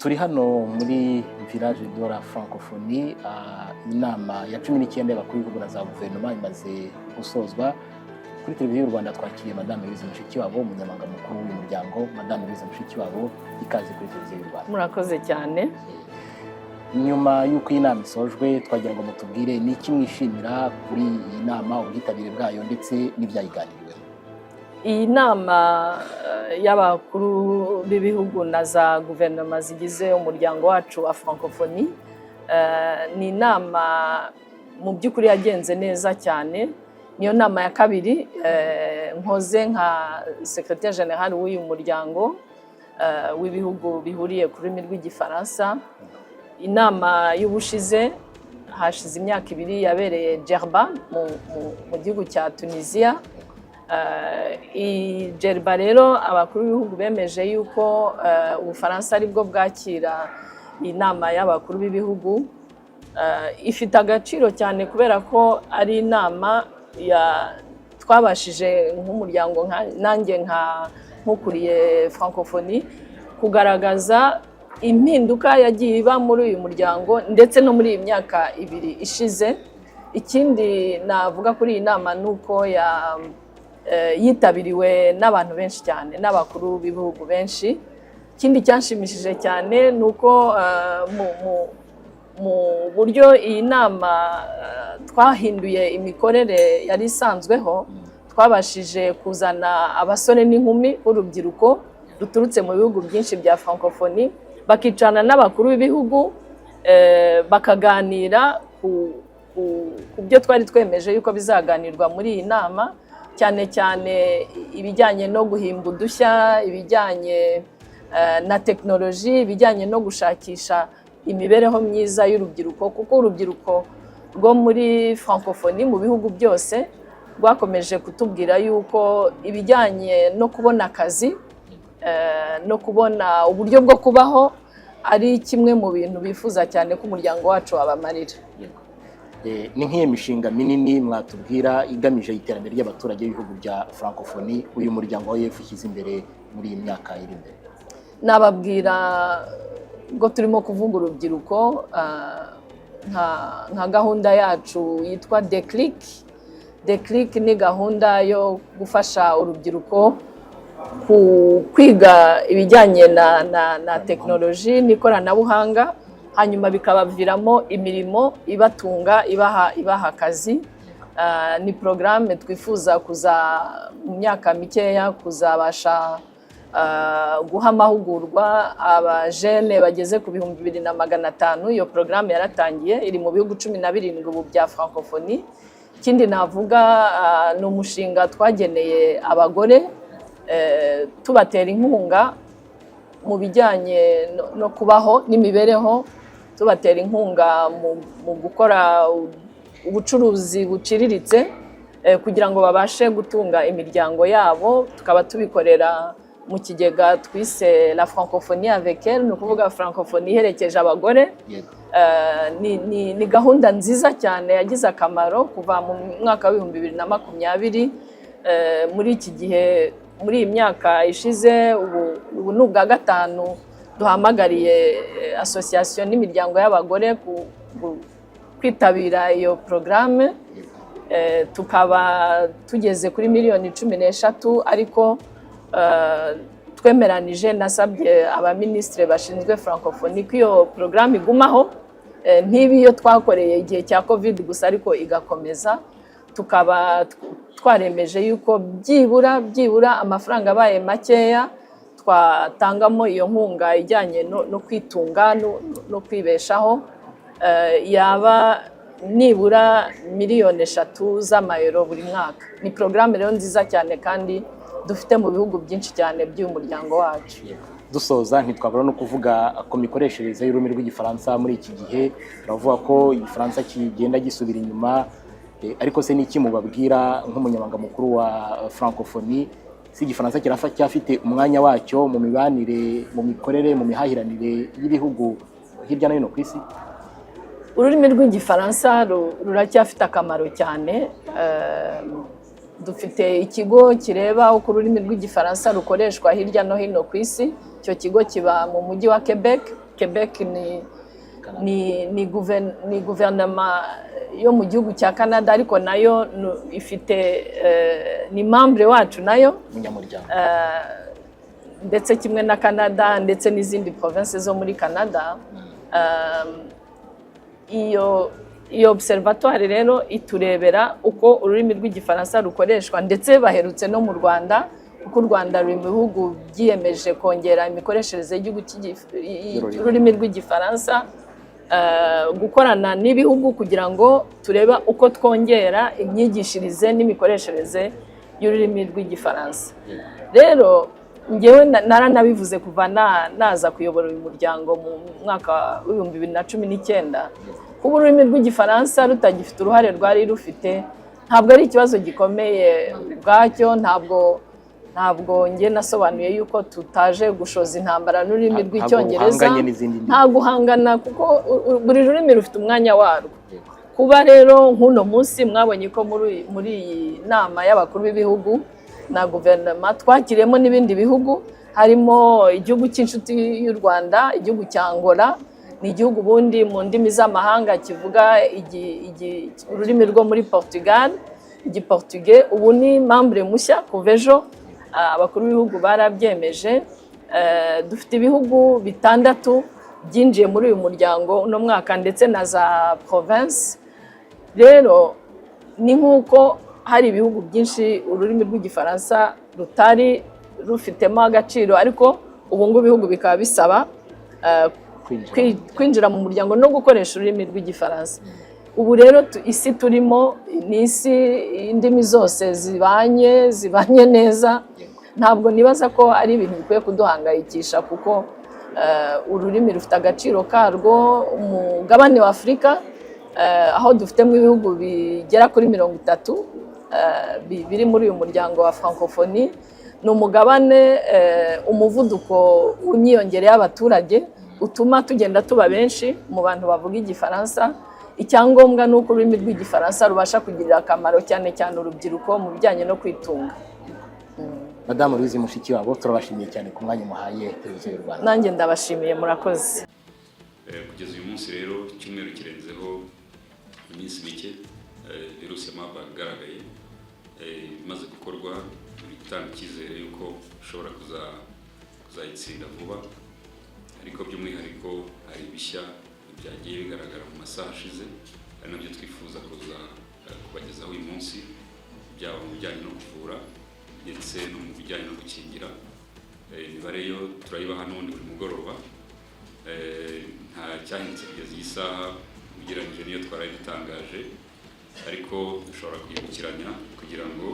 Turi hano muri Village de la Francophonie. Inama ya 19 y'abakuru b'ibihugu na za guverinoma imaze gusozwa. Kuri Televiziyo y'u Rwanda twakiriye Madame Louise Mushikiwabo, umunyamabanga mukuru w'uyu muryango. Madame Louise Mushikiwabo, ikaze kuri Televiziyo y'u Rwanda. Murakoze cyane. Nyuma y'uko iyi nama isojwe, twagira ngo mutubwire ni iki mwishimira kuri iyi nama, ubwitabire bwayo ndetse n'ibyayiganiriweho. Iyi nama y'abakuru b'ibihugu na za guverinoma zigize umuryango wacu wa Francophonie ni inama mu by'ukuri yagenze neza cyane. Niyo nama ya kabiri nkoze nka secrétaire général w'uyu muryango w'ibihugu bihuriye ku rurimi rw'Igifaransa. Inama y'ubushize, hashize imyaka 2, yabereye Djerba mu gihugu cya Tunisia. I Djerba rero abakuru b'ibihugu bemeje yuko Ubufaransa aribwo bwakira inama y'abakuru b'ibihugu. Ifite agaciro cyane kubera ko ari inama ya twabashije nk'umuryango, nanjye nka nkukuriye Francophonie, kugaragaza impinduka yagiye iba muri uyu muryango ndetse no muri iyi myaka 2 ishize. Ikindi navuga kuri iyi nama ni uko yitabiriwe n'abantu benshi cyane, n'abakuru b'ibihugu benshi. Ikindi cyanshimishije cyane ni uko mu buryo iyi nama twahinduye imikorere yari isanzweho, twabashije kuzana abasore n'inkumi b'urubyiruko ruturutse mu bihugu byinshi bya Francophonie, bakicarana n'abakuru b'ibihugu, bakaganira ku byo twari twemeje yuko bizaganirwa muri iyi nama, cyane cyane ibijyanye no guhimba udushya, ibijyanye na tekinoloji, ibijyanye no gushakisha imibereho myiza y'urubyiruko, kuko urubyiruko rwo muri Francophonie mu bihugu byose rwakomeje kutubwira yuko ibijyanye no kubona akazi no kubona uburyo bwo kubaho ari kimwe mu bintu bifuza cyane ko umuryango wacu wabamarira. Ni nk'iyo mishinga minini mwatubwira igamije iterambere ry'abaturage b'ibihugu bya Francophonie uyu muryango wa OIF ushyize imbere muri iyi myaka iri imbere? Nababwira ubwo turimo kuvuga urubyiruko, nka gahunda yacu yitwa Déclic. Déclic ni gahunda yo gufasha urubyiruko ku kwiga ibijyanye na tekinoloji n'ikoranabuhanga, hanyuma bikabaviramo imirimo ibatunga, ibaha akazi. Ni porogaramu twifuza kuza mu myaka mikeya kuzabasha guha amahugurwa abajene bageze ku 2500. Iyo porogaramu yaratangiye, iri mu bihugu 17 ubu bya Francophonie. Ikindi navuga ni umushinga twageneye abagore, tubatera inkunga mu bijyanye no kubaho n'imibereho, tubatera inkunga mu gukora ubucuruzi buciriritse kugira ngo babashe gutunga imiryango yabo. Tukaba tubikorera mu kigega twise La Francophonie avec elle, ni ukuvuga Francophonie iherekeje abagore. Ni gahunda nziza cyane yagize akamaro kuva mu mwaka wa 2020. Muri iki gihe, muri iyi myaka ishize, ubu ni ubwa gatanu duhamagariye association n'imiryango y'abagore kwitabira iyo porogaramu. Tukaba tugeze kuri miliyoni 13, ariko twemeranije, nasabye abaminisitiri bashinzwe Francophonie ko iyo porogaramu igumaho, ntibe iyo twakoreye igihe cya Covid gusa, ariko igakomeza. Tukaba twaremeje yuko byibura amafaranga abaye makeya twatangamo iyo nkunga ijyanye no kwitunga no kwibeshaho yaba nibura miliyoni 3 z'amayero buri mwaka. Ni porogaramu rero nziza cyane kandi dufite mu bihugu byinshi cyane by'uyu muryango wacu. Dusoza, ntitwabura no kuvuga ku mikoreshereze y'ururimi rw'Igifaransa muri iki gihe. Turavuga ko Igifaransa kigenda gisubira inyuma, ariko se ni iki mubabwira nk'umunyamabanga mukuru wa Francophonie? Si Igifaransa kiracyafite umwanya wacyo mu mibanire, mu mikorere, mu mihahiranire y'ibihugu hirya no hino ku isi? Ururimi rw'Igifaransa ruracyafite akamaro cyane. Dufite ikigo kireba uko ururimi rw'Igifaransa rukoreshwa hirya no hino ku isi. Icyo kigo kiba mu mujyi wa Quebec. Quebec ni guverinoma yo mu gihugu cya Canada, ariko nayo ifite ni membre wacu nayo. Umunyamuryango. Ndetse kimwe na Canada ndetse n'izindi province zo muri Canada. Iyo observatoire rero iturebera uko ururimi rw'Igifaransa rukoreshwa, ndetse baherutse no mu Rwanda, kuko u Rwanda ruri mu bihugu byiyemeje kongera imikoreshereze y'igihugu Y'ururimi. y'ururimi rw'Igifaransa, gukorana n'ibihugu kugira ngo turebe uko twongera imyigishirize n'imikoreshereze y'ururimi rw'Igifaransa. Rero ngewe naranabivuze kuva naza kuyobora uyu muryango mu mwaka wa 2019, kuba ururimi rw'Igifaransa rutagifite uruhare rwari rufite ntabwo ari ikibazo gikomeye ubwacyo. Ntabwo njye nasobanuye yuko tutaje gushoza intambara n'ururimi Ntabwo rw'Icyongereza. ruhanganye n'izindi ndimi. Nta guhangana, kuko buri rurimi rufite umwanya warwo. Kuba rero nk'uno munsi mwabonye ko muri iyi nama y'abakuru b'ibihugu na guverinoma twakiriyemo n'ibindi bihugu, harimo igihugu cy'inshuti y'u Rwanda, igihugu cya Angola. Ni igihugu ubundi mu ndimi z'amahanga kivuga ururimi rwo muri Portugal, Igiportugais. Ubu ni membre mushya kuva ejo, abakuru b'ibihugu barabyemeje. Dufite ibihugu bitandatu byinjiye muri uyu muryango uno mwaka, ndetse na za province. Rero ni nk'uko hari ibihugu byinshi ururimi rw'Igifaransa rutari rufitemo agaciro, ariko ubu ngubu ibihugu bikaba bisaba Kwinjira. kwinjira mu muryango no gukoresha ururimi rw'Igifaransa. Ubu rero isi turimo ni isi indimi zose zibanye neza. Ntabwo nibaza ko ari ibintu bikwiye kuduhangayikisha, kuko ururimi rufite agaciro karwo. Umugabane wa Afurika, aho dufitemo ibihugu bigera kuri 30 biri muri uyu muryango wa francophonie, ni umugabane umuvuduko w'imyiyongere y'abaturage utuma tugenda tuba benshi mu bantu bavuga Igifaransa. Icyangombwa ni uko ururimi rw'Igifaransa rubasha kugirira akamaro cyane cyane urubyiruko mu bijyanye no kwitunga. Madamu Louise Mushikiwabo, turabashimiye cyane ku mwanya muhaye Televiziyo y'u Rwanda. Nanjye ndabashimiye, murakoze. Kugeza uyu munsi rero, icyumweru kirenzeho iminsi mike virusi ya Marburg igaragaye, imaze gukorwa biri gutanga icyizere yuko ushobora kuzayitsinda vuba. Ariko by'umwihariko hari ibishya byagiye bigaragara mu masaha ashize, ari nabyo twifuza kuza kubagezaho uyu munsi, byaba mu bijyanye no kuvura ndetse no mu bijyanye no gukingira. Imibare yo turayibaha n'ubundi buri mugoroba. Nta cyahindutse kugeza iyi saha ugereranyije n'iyo twaraye dutangaje, ariko dushobora kwibukiranya kugira ngo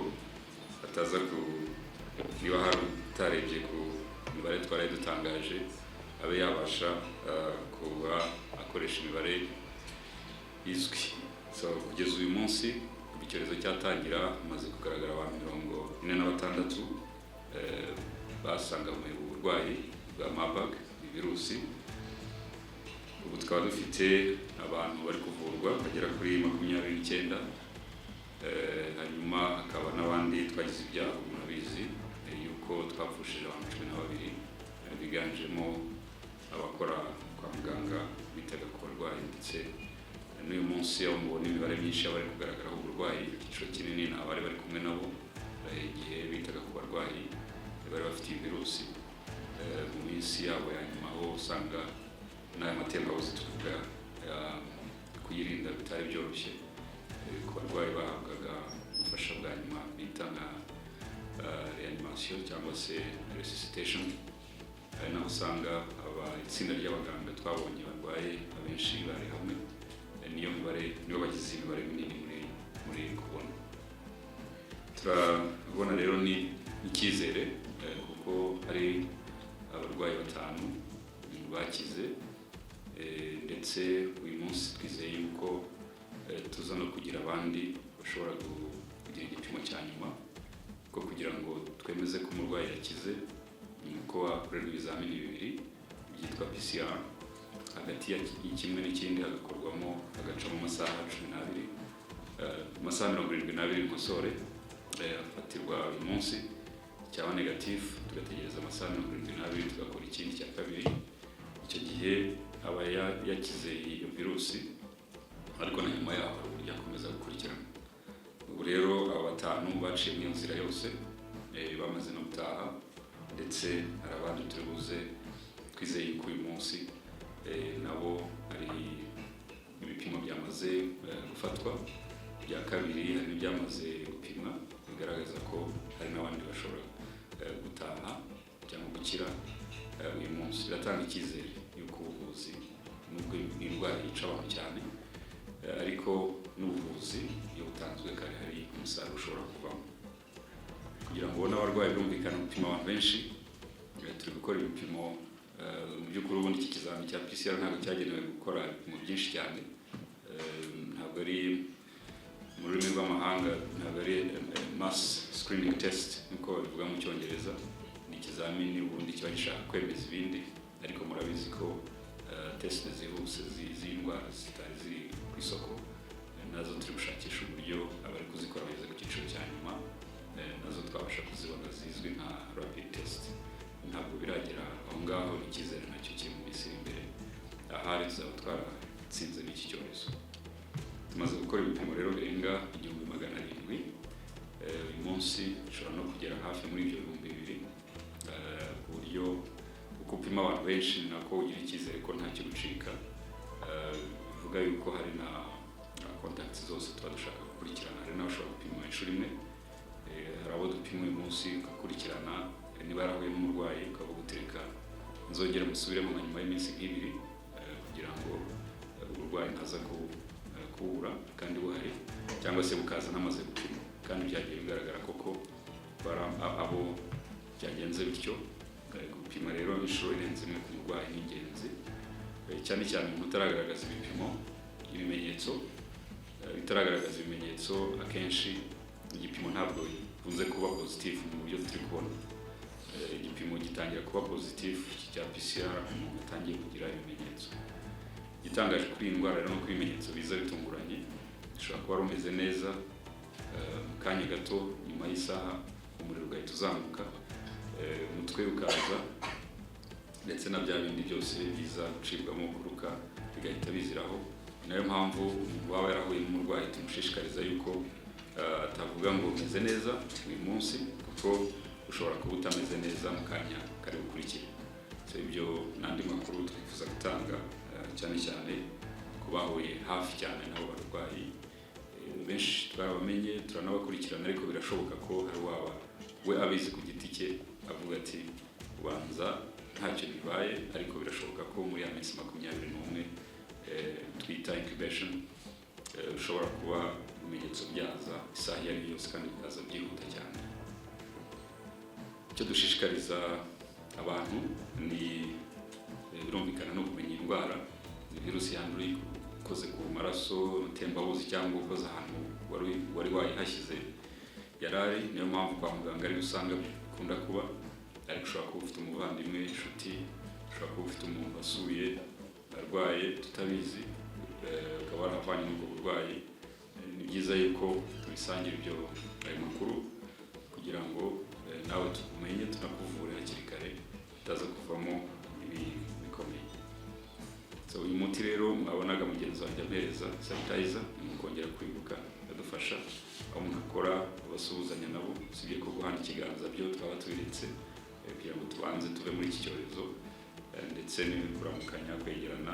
hataza ku niba hari utarebye ku mibare twaraye dutangaje, abe yabasha kuba akoresha imibare izwi. So kugeza uyu munsi, kuva icyorezo cyatangira, hamaze kugaragara abantu 46 basanganywe uburwayi bwa Marburg virusi. Ubu tukaba dufite abantu bari kuvurwa bagera kuri 29. Hanyuma hakaba n'abandi twagize ibyago, murabizi yuko twapfushije abantu 12, biganjemo abakora kwa muganga bitaga ku barwayi. Ndetse n'uyu munsi aho mubona imibare myinshi y'abari kugaragaraho uburwayi, igiciro kinini ni abari bari kumwe nabo igihe bitaga ku barwayi bari bafite iyi virusi mu minsi yabo ya nyuma, aho usanga n'aya matembabuzi tuvuga kuyirinda bitari byoroshye. Ku barwayi bahabwaga ubufasha bwa nyuma bita nka reanimation cyangwa se resuscitation, ari naho usanga aba itsinda ry'abaganga twabonye barwaye abenshi bari hamwe. Niyo mibare, nibo bagize imibare minini muri kubona. Turabona rero ni icyizere, kuko hari abarwayi batanu bakize, ndetse uyu munsi twizeye yuko tuza no kugira abandi bashobora kugira igipimo cya nyuma, ko kugira ngo twemeze ko umurwayi yakize ni uko akorerwa ibizamini bibiri byitwa PCR, hagati ya kimwe n'ikindi hagakorwamo hagacamo amasaha 12, amasaha 72 nkosore. Afatirwa uyu munsi, cyaba negatif tugategereza amasaha 72 tugakora ikindi cya kabiri. Icyo Icyo gihe aba yakize iyo virusi, ariko na nyuma yaho hari uburyo akomeza gukurikirana. Ubu rero aba batanu baciye muri iyo nzira yose, bamaze no gutaha, ndetse hari abandi turi buze twizeye yuko uyu munsi nabo hari ibipimo byamaze gufatwa bya kabiri, hari n'ibyamaze gupimwa bigaragaza ko hari n'abandi bashobora gutaha cyangwa gukira uyu munsi. Biratanga icyizere y'uko ubuvuzi, nubwo iyi ndwara yica abantu cyane, ariko n'ubuvuzi iyo butanzwe kare hari umusaruro ushobora kuvamo. Kugira ngo ubone abarwayi, birumvikana gupima abantu benshi. Turi gukora ibipimo. Mu by'ukuri ubundi iki kizami cya PCR ntabwo cyagenewe gukora ibipimo byinshi cyane. Ntabwo ari, mu rurimi rw'amahanga, ntabwo ari mass screening test nkuko babivuga mu Cyongereza. Ni ikizamini ubundi kiba gishaka kwemeza ibindi, ariko murabizi ko test zihuse z'indwara zitari ziri ku isoko. Nazo turi gushakisha uburyo abari kuzikora bageze ku cyiciro cya nyuma, nazo twabasha kuzibona, zizwi nka rapid test. Ntabwo biragera aho ngaho. Icyizere nacyo kiri mu minsi iri imbere, ahari tuzaba twaratsinze n'iki cyorezo. Tumaze gukora ibipimo rero birenga 1700. Uyu munsi ushobora no kugera hafi muri ibyo 2000, ku buryo uko upima abantu benshi ni nako ugira icyizere ko nta kigucika. Bivuga yuko hari na contacts zose tuba dushaka gukurikirana. Hari n'abashobora gupima inshuro imwe. Hari abo dupima uyu munsi ugakurikirana, niba yarahuye n'umurwayi ukavuga uti reka nzongere musubiremo nka nyuma y'iminsi nk'ibiri, kugira ngo uburwayi ntaza kubura kandi buhari, cyangwa se bukaza namaze gupima. Kandi byagiye bigaragara koko abo byagenze bityo. Gupima rero inshuro irenze imwe ku murwayi ni ingenzi, cyane cyane umuntu utaragaragaza ibipimo, ibimenyetso. Bitaragaragaza ibimenyetso, akenshi igipimo ntabwo bikunze kuba positif mu buryo turi kubona. Igipimo gitangira kuba positif cya PCR umuntu atangiye kugira ibimenyetso. Igitangaje kuri iyi ndwara rero ni uko ibimenyetso biza bitunguranye. Ushobora kuba wari umeze neza, mu kanya gato nyuma y'isaha umuriro ugahita uzamuka, umutwe ukaza, ndetse na bya bindi byose biza gucibwamo, kuruka, bigahita biziraho. Ni nayo mpamvu umuntu waba yarahuye n'umurwayi tumushishikariza yuko atavuga ngo meze neza uyu munsi, kuko ushobora kuba utameze neza mu kanya kari bukurikire. So ibyo n'andi makuru twifuza gutanga, cyane cyane ku bahuye hafi cyane n'abo barwayi. Benshi twarabamenye, turanabakurikirana, ariko birashoboka ko hari uwaba we abizi ku giti cye avuga ati ubanza ntacyo bibaye, ariko birashoboka ko muri ya minsi 21 twita incubation, ushobora kuba ibimenyetso byaza isaha iyo ari yo yose kandi bikaza byihuta cyane. Icyo dushishikariza abantu ni birumvikana no kumenya indwara. Ni virusi yandura ikoze ku maraso, amatembabuzi, cyangwa ukoze ahantu wari wayihashyize yarari. Niyo mpamvu kwa muganga ariyo usanga bikunda kuba, ariko ushobora kuba ufite umuvandimwe, inshuti, ushobora kuba ufite umuntu wasuye arwaye tutabizi, ukaba waravanye n'ubwo burwayi. Ni byiza yuko tubisangira ibyo ayo makuru kugira ngo nawe tukumenye, tunakuvure hakiri kare utaza kuvamo ibi bikomeye. So uyu muti rero mwabonaga mugenzi wanjye ampereza, sanitizer, ni ukongera kwibuka, adufasha aho umuntu akora abasuhuzanya nabo, usibye ko guhana ikiganza byo twaba tubiretse, kugira ngo tubanze tuve muri iki cyorezo, ndetse kuramukanya, kwegerana.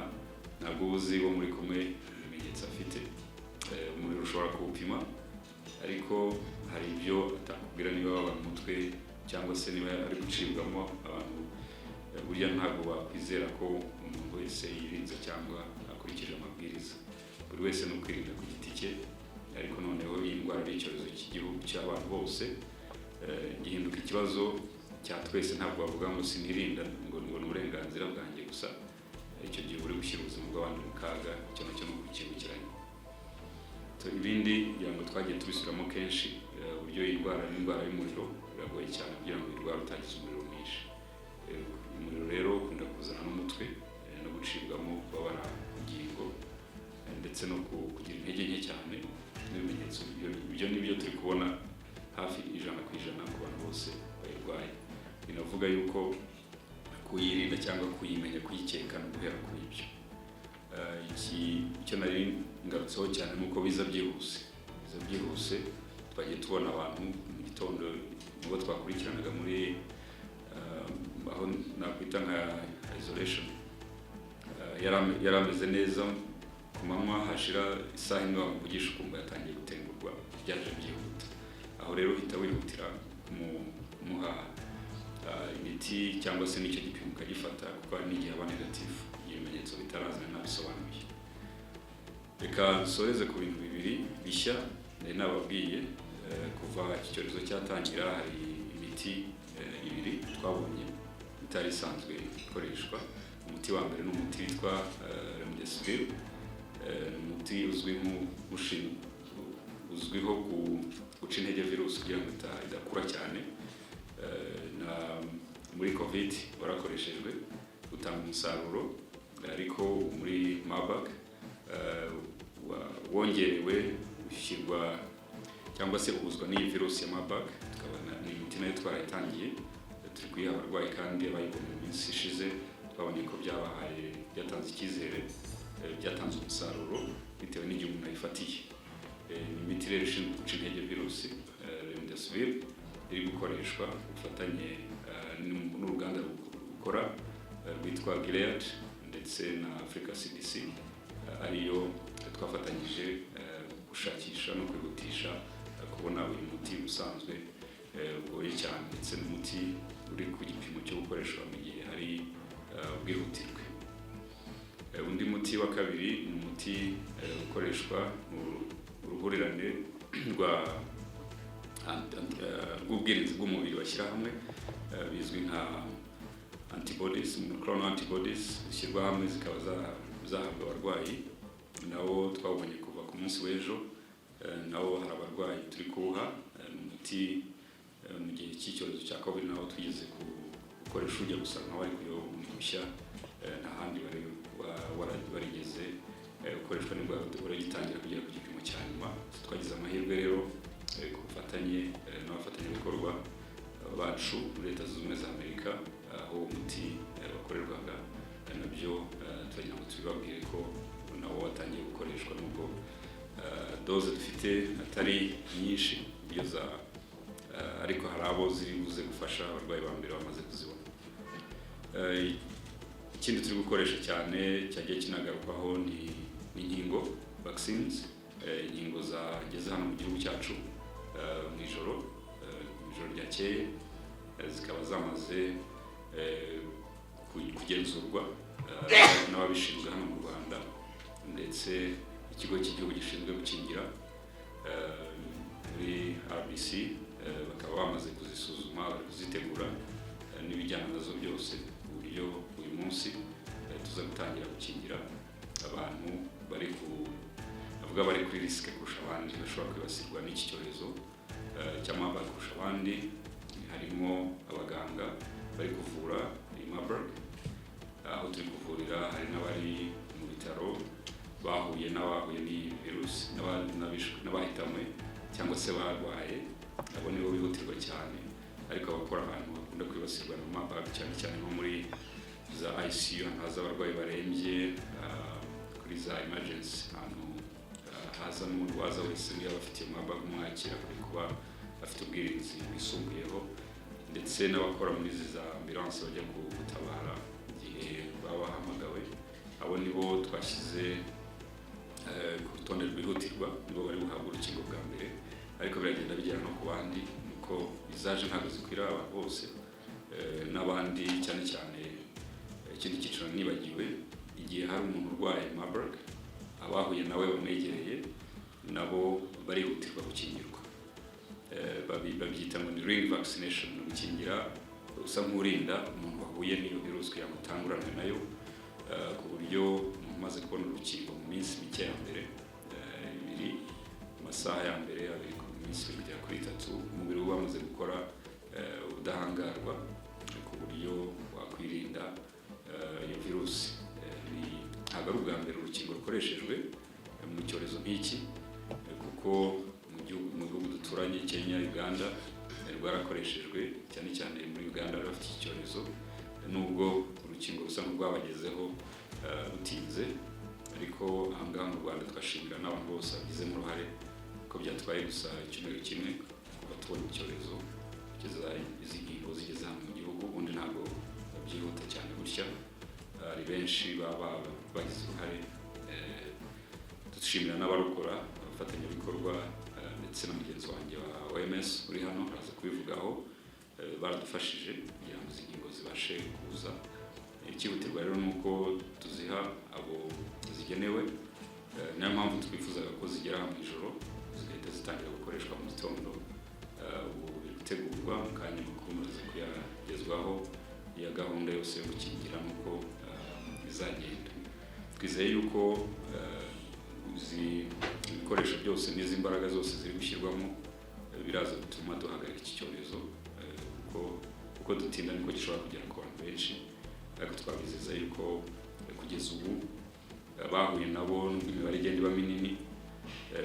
Ntabwo uba uzi uwo muri kumwe ibimenyetso afite. Umuriro ushobora kuwupima, ariko hari ibyo atakubwira, niba waba mu mutwe cyangwa se niba ari gucibwamo. Abantu burya ntabwo bakwizera ko umuntu wese yirinze cyangwa akurikije amabwiriza. Buri wese ni ukwirinda ku giti cye, ariko noneho iyi ndwara ari icyorezo cy'igihugu, cy'abantu bose, gihinduka ikibazo cya twese. Ntabwo bavuga ngo sinirinda ngo ni uburenganzira bwanjye gusa. Icyo gihe uri gushyira ubuzima bw'abandi mu kaga, icyo nacyo ni ukukibukiranya. So, ibindi ngira ngo twagiye tubisubiramo kenshi, uburyo iyi ndwara ari indwara y'umuriro. Biragoye cyane kugira ngo iyi ndwara utagize umuriro mwinshi. Umuriro rero ukunda kuzana n'umutwe, no gucibwamo, kubabara ingingo, ndetse no kugira intege nke cyane n'ibimenyetso. Ibyo ni byo turi kubona hafi 100% ku bantu bose bayirwaye. Binavuga yuko kuba Kuyirinda cyangwa kuyimenya, kuyikeka no guhera kuri ibyo. Iki icyo nari ngarutseho cyane ni uko biza byihuse, biza byihuse. Twagiye tubona abantu mu gitondo nubwo twakurikiranaga muri aho nakwita nka isolation, yari ameze neza ku manywa, hashira isaha imwe wamuvugisha ukumva yatangiye gutengurwa. Byaje byihuta. Aho rero uhita wihutira kumuha imiti cyangwa se n'icyo gipimo ukagifata, kuko hari n'igihe aba negative ibimenyetso bitaraza nabisobanuye. Reka nsoreze ku bintu bibiri bishya nari nababwiye. Kuva iki cyorezo cyatangira, hari imiti ibiri twabonye itari isanzwe ikoreshwa. Umuti wa mbere ni umuti witwa Remdesivir. Ni umuti uzwi uzwiho guca intege virusi kugira ngo idakura cyane. Na muri COVID warakoreshejwe, utanga umusaruro, ariko muri Marburg wongerewe, ushyirwa cyangwa se uhuzwa n'iyi virusi ya Marburg. Tukaba ni imiti nayo twarayitangiye, turi kuyiha abarwayi, kandi abayibonye mu minsi ishize twabonye ko byabahaye, byatanze icyizere, byatanze umusaruro bitewe n'igihe umuntu ayifatiye. Ni imiti rero ishinzwe guca intege virusi, Remdesivir, iri gukoreshwa ku bufatanye n'uruganda rukora rwitwa Gilead ndetse na Africa CDC, ariyo twafatanyije gushakisha no kwihutisha kubona uyu muti usanzwe ugoye cyane, ndetse n'umuti uri ku gipimo cyo gukoreshwa mu gihe hari ubwihutirwe. Undi muti wa kabiri ni umuti ukoreshwa mu ruhurirane rw'ubwirinzi bw'umubiri bashyira hamwe, bizwi nka antibodies, monoclonal antibodies, zishyirwa hamwe zikaba zahabwa abarwayi. Nawo twawubonye kuva ku munsi w'ejo, nawo hari abarwayi turi kuwuha. Ni umuti mu gihe cy'icyorezo cya COVID nawo twigeze gukoresha, ujya gusa nkaho ariko yo ni mushya, nta handi wari warigeze ukoreshwa, nibwo uragitangira kugera ku gipimo cya nyuma. Twagize amahirwe rero, ku bufatanye n'abafatanyabikorwa bacu muri Leta Zunze Ubumwe za Amerika, aho uwo muti wakorerwaga, nabyo turagira ngo tubibabwire ko nawo watangiye gukoreshwa, nubwo doze dufite atari nyinshi iyo za ariko hari abo ziri buze gufasha, abarwayi ba mbere bamaze kuzibona. Ikindi turi gukoresha cyane cyagiye kinagarukwaho ni inkingo, vaccines. Inkingo zageze hano mu gihugu cyacu mu ijoro ryakeye, zikaba zamaze kugenzurwa n'ababishinzwe hano mu Rwanda, ndetse ikigo cy'igihugu gishinzwe gukingira muri RBC, bakaba bamaze kuzisuzuma, bari kuzitegura n'ibijyana nazo byose, ku buryo uyu munsi tuza gutangira gukingira abantu bari ku avuga bari kuri risque kurusha abandi, bashobora kwibasirwa n'iki cyorezo cya Marburg kurusha abandi. Harimo abaganga bari kuvura iyi Marburg aho turi kuvurira, hari n'abari mu bitaro bahuye n'abahuye n'iyi virusi, n'abahitanywe cyangwa se barwaye. Abo nibo bihutirwa cyane. Ariko abakora ahantu bakunda kwibasirwa na Marburg, cyane cyane nko muri za ICU, ahantu haza abarwayi barembye, kuri za emergency, ahantu haza n'umuntu waza wese, niba afitiye Marburg umwakira kuri kuba afite ubwirinzi bwisumbuyeho, ndetse n'abakora muri izi za ambulance bajya gutabara igihe baba bahamagawe. Abo nibo twashyize ku rutonde rwihutirwa, nibo bari buhabwa urukingo bwa mbere, ariko biragenda bigera no ku bandi, nuko izaje ntabwo zikwira abantu bose. N'abandi cyane cyane ikindi cyiciro nibagiwe, igihe hari umuntu urwaye Marburg, abahuye nawe bamwegereye nabo barihutirwa gukingirwa. Babyita ngo ni ring vaccination, ni ugukingira usa nk'urinda umuntu wahuye n'iyo virusi kugira ngo utanguranwe nayo, ku buryo umuntu umaze kubona urukingo mu minsi mike ya mbere, ibiri, mu masaha ya mbere abiri, ku minsi 2 kugera kuri 3, umubiri uba wamaze gukora ubudahangarwa ku buryo wakwirinda iyo virusi. Ntabwo ari ubwa mbere urukingo rukoreshejwe mu cyorezo nk'iki, kuko mu bihugu duturanye, Kenya, Uganda, rwarakoreshejwe, cyane cyane muri Uganda bari bafite iki cyorezo. Nubwo urukingo rusa nk'urwabagezeho rutinze, ariko aha ngaha mu Rwanda twashimira n'abantu bose babigizemo uruhare, ko byatwaye gusa icyumweru kimwe kuva tubona icyorezo kugeza izi nkingo zigeze hano mu gihugu. Ubundi ntabwo byihuta cyane gutya. Hari benshi baba bagize uruhare. Dushimira n'abarukora, abafatanyabikorwa, ndetse na mugenzi wanjye wa OMS uri hano araza kubivugaho. Baradufashije kugira ngo izi nkingo zibashe kuza. Icyihutirwa rero ni uko tuziha abo zigenewe. Niyo mpamvu twifuzaga ko zigera mu ijoro, zigahita zitangira gukoreshwa mu gitondo. Ubu biri gutegurwa, mu kanya amakuru muraza kuyagezwaho ya gahunda yose yo gukingira n'uko izagenda. Twizeye yuko izi ibikoresho byose n'izi mbaraga zose ziri gushyirwamo biraza gutuma duhagarika iki cyorezo, kuko uko dutinda niko gishobora kugera ku bantu benshi. Ariko twabizeza yuko kugeza ubu abahuye nabo, nubwo imibare igenda iba minini,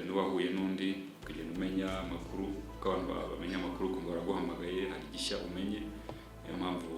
n'uwahuye n'undi ukagenda umenya amakuru, uko abantu bamenya amakuru ukumva baraguhamagaye, hari igishya umenye. Niyo mpamvu